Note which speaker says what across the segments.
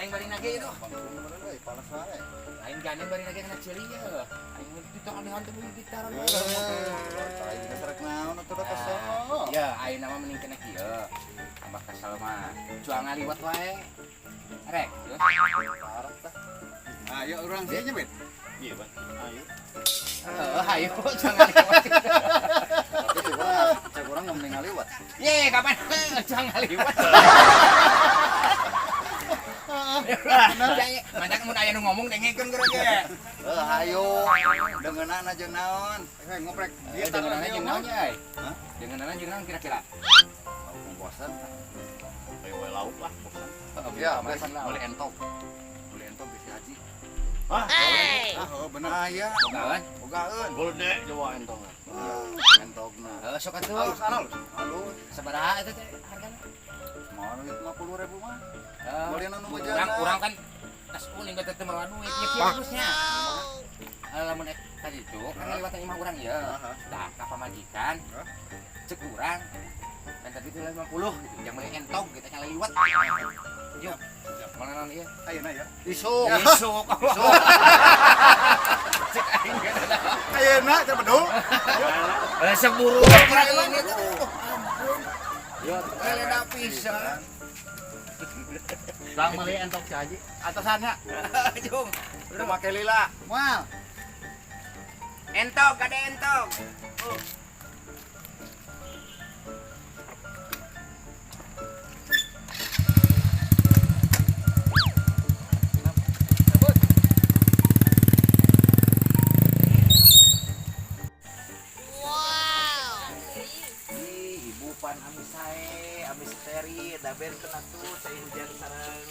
Speaker 1: Gandeng bari nage itu.
Speaker 2: Panas wae.
Speaker 1: Lain gandeng bari nage kena ceuli ya. Aing mah itu aneh teh beli gitar.
Speaker 2: Aing geus rek naon atuh da kesel.
Speaker 1: Ya, aing nama mending kena kieu. Tambah kesel mah. Jual ngaliwat wae. Rek, yuk.
Speaker 2: Parah tah. Ayo urang sih nya, Bet.
Speaker 3: Iya, Bang. Ayo.
Speaker 1: Heeh, ayo jual ngaliwat.
Speaker 2: Tapi cek urang mending ngaliwat.
Speaker 1: Ye, kapan jual ngaliwat? Mantak mun aya nu ngomong dengekeun geura ge.
Speaker 2: Eh, hayo. Dengeunana jeung naon? Eh, ngoprek.
Speaker 1: Ieu dengeunana jeung naon nya, euy?
Speaker 2: Hah?
Speaker 1: Dengeunana jeung naon kira-kira?
Speaker 2: Bosan.
Speaker 3: Ayo we lauk lah, bosan.
Speaker 2: Ya, bosan beli entok. Beli entok bisi haji.
Speaker 3: Hah?
Speaker 2: Ah, oh, bener aya.
Speaker 1: Bogaeun.
Speaker 2: Bogaeun.
Speaker 3: Gede Jawa entongna.
Speaker 2: Entogna.
Speaker 1: Heeh, sok atuh.
Speaker 2: Halus, halus. Halus.
Speaker 1: Sabaraha eta teh hargana?
Speaker 2: Mau 50.000 mah.
Speaker 1: Heeh.
Speaker 2: Beli anu
Speaker 1: Urang urang kan tas kuning teh teu mawa duit nya kieu bagusnya. Lamun ek tadi itu kan ngaliwatan imah urang ieu. Tah ka pamajikan cek urang kan tadi itu 50 gitu, yang beli entog kita ngaliwat. Yuk, mana naon ieu?
Speaker 2: Ayeuna ya.
Speaker 1: Isuk. Isuk. Isuk. Cek aing ge da.
Speaker 2: Ayeuna cenah bedu.
Speaker 1: Resep buru urang ini tuh. Ampun. Yo, eleda pisan.
Speaker 3: Bang meuli entok si Haji.
Speaker 2: Atasannya
Speaker 1: Jung.
Speaker 2: udah make lila. Moal.
Speaker 1: Entog, ada entog.
Speaker 4: Ih, ibu pan ami sae, ami seteri, daben kena tuh cai hujan sareng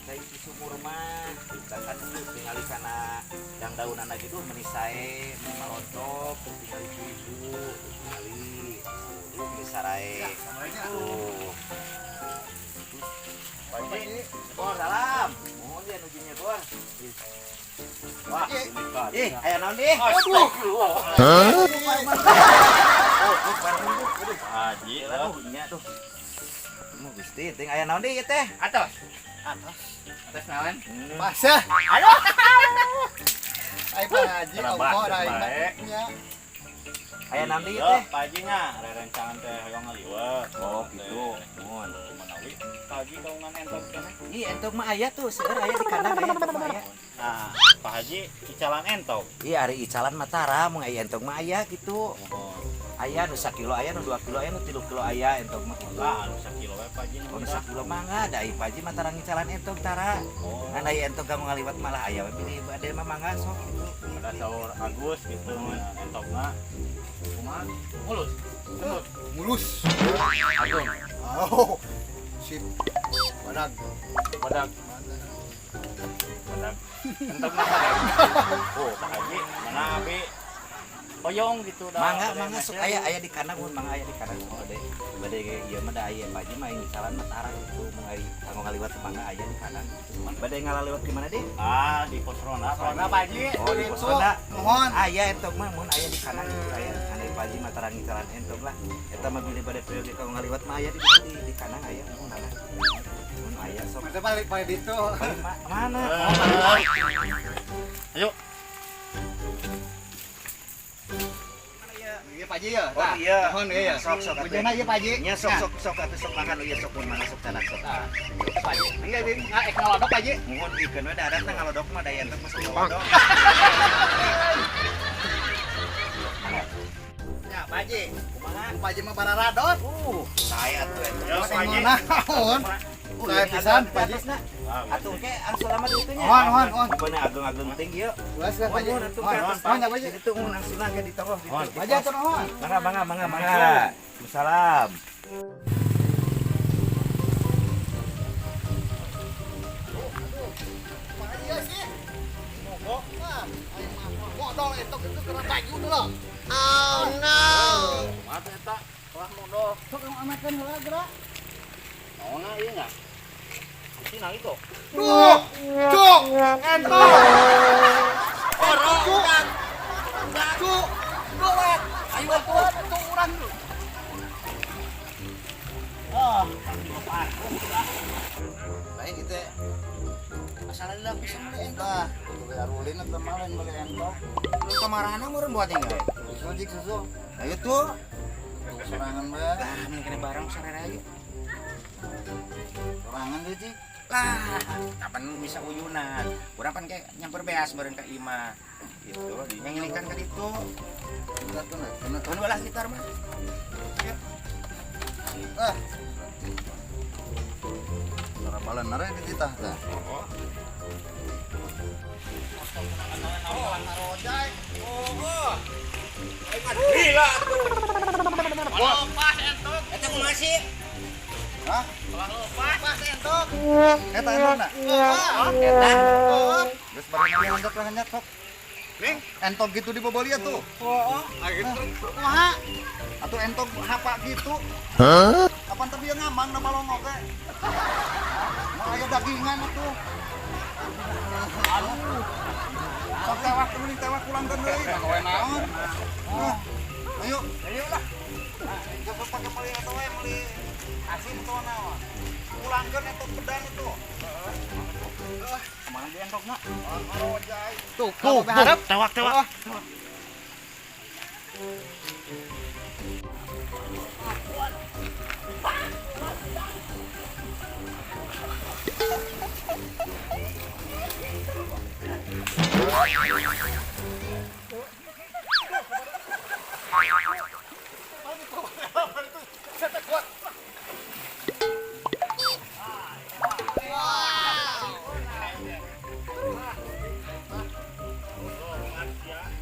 Speaker 4: cai di sumur mah, bahkan tuh tingali kana dangdaunana gitu meni sae, meni malontok, terus tingali ku ibu, terus tingali tuh meni sarae. Tuh.
Speaker 3: Pak Haji.
Speaker 4: Bor, salam. Mohon dia nujunya, Bor.
Speaker 3: Wah,
Speaker 4: Ih, aya naon deh?
Speaker 3: Aduh.
Speaker 4: Oh, aduh.
Speaker 3: Haji lah.
Speaker 4: Aduh, nya tuh. Mu Gusti, ting aya naon deui ieu teh?
Speaker 1: Atos. Atos. Atos naon?
Speaker 2: Basah.
Speaker 4: Aduh.
Speaker 2: Ai Pak Haji
Speaker 3: Kenapa?
Speaker 2: ongkoh da aing mah.
Speaker 3: Baik.
Speaker 2: Nya.
Speaker 4: Aya naon deui
Speaker 3: Yo,
Speaker 4: teh?
Speaker 3: Pak Haji nya rerencangan teh hoyong ngaliwet.
Speaker 4: Oh, gitu. Mohon.
Speaker 3: Manawi Pak Haji kaungan entok keneh.
Speaker 4: Ih, entok mah aya tuh, seueur aya di kandang aya entok mah aya.
Speaker 3: Nah, Pak Haji icalan entok.
Speaker 4: Iya, ari icalan mah tara, mun aya entok mah aya gitu.
Speaker 3: Mohon.
Speaker 4: Aya nu sakilo aya, nu 2 kilo aya, nu 3 kilo aya entok mah gitu.
Speaker 3: Lah, anu sakilo we Pak Haji nu
Speaker 4: Oh, nu
Speaker 3: murah.
Speaker 4: sakilo mah enggak, da ieu Pak Haji mah tara ngicalan entok tara.
Speaker 3: Oh,
Speaker 4: Ngan aya entok kamu ngaliwat malah aya we bilih bade mah mangga sok gitu.
Speaker 3: ada saur Agus gitu entokna. Kumaha? Mulus. Lembut.
Speaker 2: Mulus.
Speaker 3: Agung.
Speaker 2: Oh. Sip. Badag.
Speaker 3: Badag. Badag. Entokna badag. Oh, Pak Haji, mana abi hoyong gitu dah.
Speaker 4: Mangga mangga sok aya aya di kandang mun mangga aya di kandang sok bade bade ieu mah da aya Pak Haji mah ngicalan mah tara gitu mun aya kanggo ngaliwat mangga aya di kandang gitu. Bade ngalaliwat di mana deh?
Speaker 3: Ah, di pos ronda. Pak
Speaker 2: Ronda
Speaker 3: Haji.
Speaker 2: Pak Haji.
Speaker 4: Oh, di pos
Speaker 2: Itu.
Speaker 4: ronda.
Speaker 2: Mohon.
Speaker 4: Aya entok mah mun aya di kandang gitu aya. Ane Pak Haji mah tara ngicalan entok lah. Eta mah bilih bade periode kanggo ngaliwat mah aya di kandang aya mun aya. Mun aya sok.
Speaker 2: Masa balik pada itu.
Speaker 4: Mana?
Speaker 3: Ayo.
Speaker 2: Iya Pak Haji ya.
Speaker 4: Oh, iya.
Speaker 2: Mohon iya.
Speaker 4: Sok sok atuh.
Speaker 2: Bejana ieu Pak Haji.
Speaker 4: Nya sok sok sok atuh sok makan ieu sok mun mana sok tanah sok.
Speaker 2: Nah, Pak Haji. Enggak, Bim. Ah, ek ngalodok Pak Haji.
Speaker 4: Mohon ikeun we da adatna ngalodok mah da entok mah sok ngalodok.
Speaker 2: Ya, Pak Haji.
Speaker 4: Kumaha?
Speaker 2: Pak Haji mah bararadot.
Speaker 4: Saya atuh entok.
Speaker 3: Yo, Pak Haji.
Speaker 2: Naon? Saya pisan Pak Haji.
Speaker 4: Atuh ke angsul lama di itunya.
Speaker 2: Mohon, mohon, mohon.
Speaker 4: Bukannya agung-agung tinggi yuk.
Speaker 2: Geus Pak Haji.
Speaker 4: Mohon atuh ke
Speaker 2: Mohon,
Speaker 4: atas.
Speaker 2: mohon ya Pak Haji.
Speaker 4: Itu mun angsulna ke di toko.
Speaker 3: Mohon.
Speaker 2: Pak Haji atuh mohon.
Speaker 4: Mangga mangga mangga mangga. Salam.
Speaker 2: Pak Haji ya sih. Mogok. Nah, aing mah modal entok itu kena baju tuh loh.
Speaker 3: Kumaha teh eta? Kelah modal.
Speaker 2: Sok yang amakeun heula geura.
Speaker 3: Naonna ieu nya? Isi nang itu.
Speaker 2: Duh, cuk, entok.
Speaker 1: Orok.
Speaker 2: Cuk, duh, ayo atuh, entok urang dulu.
Speaker 3: Ah,
Speaker 2: Ah,
Speaker 1: Baik gitu. Asal lila pisan meuli entog.
Speaker 2: tah, tuh arulin atau malen beli entog.
Speaker 1: Lu kamarana meureun buat ini.
Speaker 2: Susu jik susu.
Speaker 1: Ayo tuh.
Speaker 2: Tuh sorangan bae.
Speaker 1: Lah, mending kena barang sarere aja.
Speaker 2: Sorangan deh jik.
Speaker 1: Lah, kapan bisa uyunan? Urang pan kayak nyamper beas bareng ka imah. Gitu, dinya ngilikan ka ditu.
Speaker 2: Udah tuh nah. Kena.
Speaker 1: Tuh lah gitar mah.
Speaker 2: Ah. Suara balan nare di titah tah.
Speaker 1: Gila tuh.
Speaker 3: Lepas entok.
Speaker 1: Eta kumaha sih?
Speaker 2: Hah?
Speaker 3: Lepas entok.
Speaker 2: Eta entogna?
Speaker 1: Eta.
Speaker 2: Geus bari nanya entok lah hanya sok.
Speaker 3: Ning.
Speaker 2: Entog gitu di bobolia tuh.
Speaker 3: Oh,
Speaker 2: Kumaha? Atuh entog hapa gitu. Hah? Kapan tapi yang ngamang na balong oge. Mau aya dagingan atuh. Aduh. Sok tewak mending tewak ulangkeun deui, mah we naon. Ah, ayo,
Speaker 1: Ayo lah.
Speaker 2: Jangan pakai meuli atau we meuli asin atau naon. Ulangkeun entog pedan itu.
Speaker 3: Kemana dia entokna?
Speaker 2: Tuh,
Speaker 3: Tuh,
Speaker 2: berharap
Speaker 3: tewak tewak.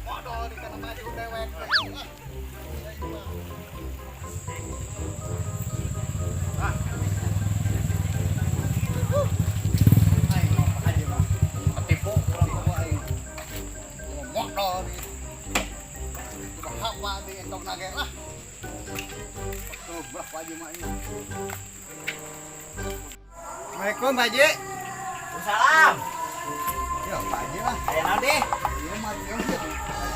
Speaker 2: Modal di kana maju dewek. Aing mah Pak Haji mah.
Speaker 1: Ketipu.
Speaker 2: Urang tua aing. Modal di. Udah hawa di entog nage lah. Tuh, belah Pak Haji mah ini. Assalamualaikum Pak Haji.
Speaker 4: Salam.
Speaker 2: Ya Pak Haji lah.
Speaker 4: Aya naon deh?
Speaker 2: Ieu mah ieu sih.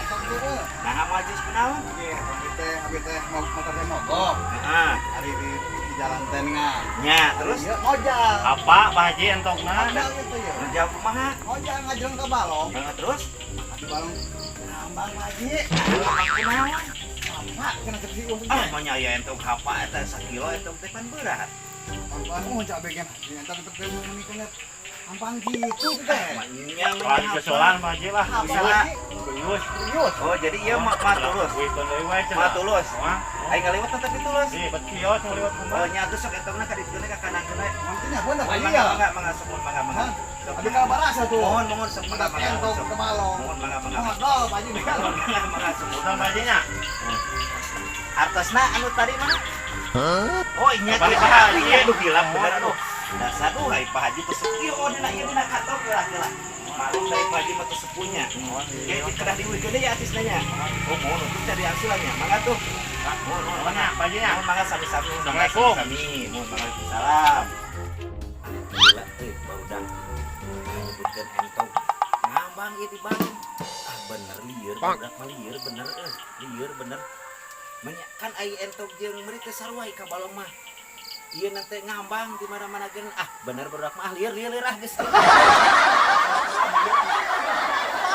Speaker 2: Entog dulu.
Speaker 4: Nah, majlis kunaon?
Speaker 2: Iya, abi teh mau motor teh mogok.
Speaker 4: Heeh.
Speaker 2: Hari di jalan teh ngan.
Speaker 4: Nya, terus
Speaker 2: Iya, ngojal.
Speaker 3: Apa Pak Haji entokna?
Speaker 2: Ngojal gitu ya.
Speaker 4: ngejawab kumaha?
Speaker 2: Ngojal ngajeng ke balong.
Speaker 4: Heeh, terus
Speaker 2: Di balong nambang lagi.
Speaker 4: kunaon?
Speaker 2: Apa kena kecil uang
Speaker 4: Ah, mau aya entok hapa eta sakilo entok teh pan berat.
Speaker 2: Ampang oh cabe kan. Entar tetep teh menikahnya. Ampang gitu teh.
Speaker 4: Nya
Speaker 3: Lagi kesolan Pak Haji lah.
Speaker 2: Apa
Speaker 4: Bisa.
Speaker 2: lagi?
Speaker 3: Serius.
Speaker 2: Serius.
Speaker 4: Oh, jadi ieu mah mah tulus.
Speaker 3: Wih, deui we cenah.
Speaker 4: Mah tulus.
Speaker 3: Wah.
Speaker 4: Aing ngaliwat tapi tulus.
Speaker 3: Di bet kios ngaliwat
Speaker 4: Oh,
Speaker 3: kumaha.
Speaker 4: nya atuh sok entokna ka ditu ka kanan kena.
Speaker 2: Nantinya gua enggak
Speaker 4: Mangga
Speaker 2: iya.
Speaker 4: mangga mangga sok mangga mangga.
Speaker 2: Hah? Abi ka barasa tuh.
Speaker 4: Mohon mohon sok mangga mangga.
Speaker 2: Entok
Speaker 4: sok.
Speaker 2: ke balong.
Speaker 4: Mohon mangga mangga.
Speaker 2: Modal Pak Haji.
Speaker 4: Mangga mangga sok.
Speaker 3: Udah Pak Haji nya.
Speaker 4: Artosna anu tadi mana? Oh, nya
Speaker 3: Balik Pak Haji.
Speaker 4: Aduh hilap bener aduh. Dasar duh ai Pak Haji teu sepuh oh dina ieu dina katok geura geura. Malum dari Pak Haji mah teu sepuhnya. Ya kedah diulikeun deui atisna nya. Oh, mohon untuk cari angsulannya. Mangga tuh. Mohon mohon
Speaker 3: Mana Pak Haji nya?
Speaker 4: Mohon mangga sami-sami.
Speaker 3: Assalamualaikum.
Speaker 4: Sami. Mohon mangga salam. Gila euy barudak. Nyebutkeun entog. Ngambang ieu di balong. Ah bener lieur barudak mah lieur bener euy. Lieur bener. Menya kan ai entog jeung meuri teh sarua ka balong mah. Ieu nanti ngambang di mana-mana gen. Ah bener barudak mah ah, lieur lieur lieur ah geus.